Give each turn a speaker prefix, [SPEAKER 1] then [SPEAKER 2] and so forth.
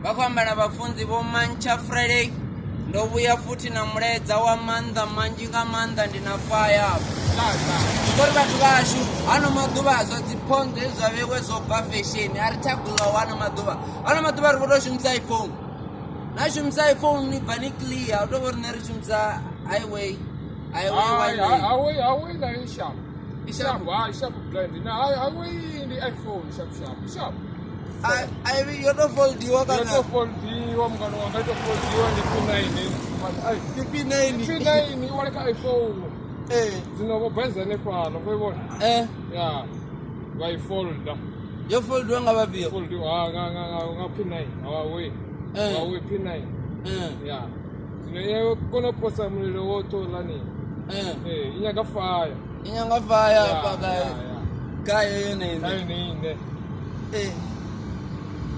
[SPEAKER 1] Vha khou amba na vhafunzi Vho Mantsha Friday. Ndo vhuya futhi na mulaedza wa maanḓa manzhi nga maanḓa, ndi na fire afha. Ngori vhathu vhashu hano maḓuvha zwa dziphonzo hezwi zwa vhewe zwo bva fesheni, a ri tsha guḽaho hano maḓuvha. Hano maḓuvha ri vho tou shumisa iPhone. Na shumisa iPhone ni bva ni clear, u tou vha uri nṋe ri shumisa highway. Highway one way.
[SPEAKER 2] Highway, highway na i sharp.
[SPEAKER 1] I sharp.
[SPEAKER 2] Ha, sharp blind. Na highway ndi iPhone sharp sharp. Sharp.
[SPEAKER 1] Ai yo to foldiwa
[SPEAKER 2] Yo
[SPEAKER 1] kana
[SPEAKER 2] to foldiwa mungano wanga, yo to foldiwa ndi P9. Ai.
[SPEAKER 1] Ndi P9.
[SPEAKER 2] P9 i wale kha iPhone.
[SPEAKER 1] Eh.
[SPEAKER 2] Zwino vho baiza hanefhaḽa, vho i vhona?
[SPEAKER 1] Eh.
[SPEAKER 2] Ya. Vha i folda.
[SPEAKER 1] Yo foldiwa nga vhafhio?
[SPEAKER 2] Foldiwa nga P9. Huawei.
[SPEAKER 1] Eh.
[SPEAKER 2] Huawei P9.
[SPEAKER 1] Eh.
[SPEAKER 2] Ya. Zwino yo kona u posa mulilo woṱhe uḽani.
[SPEAKER 1] Eh.
[SPEAKER 2] Eh, i nyaga fire.
[SPEAKER 1] I nyanga fire
[SPEAKER 2] Ya,
[SPEAKER 1] hafha
[SPEAKER 2] ya,
[SPEAKER 1] khayo.
[SPEAKER 2] ya.
[SPEAKER 1] Khayo yone ine.
[SPEAKER 2] Khayo ine ine.
[SPEAKER 1] Eh.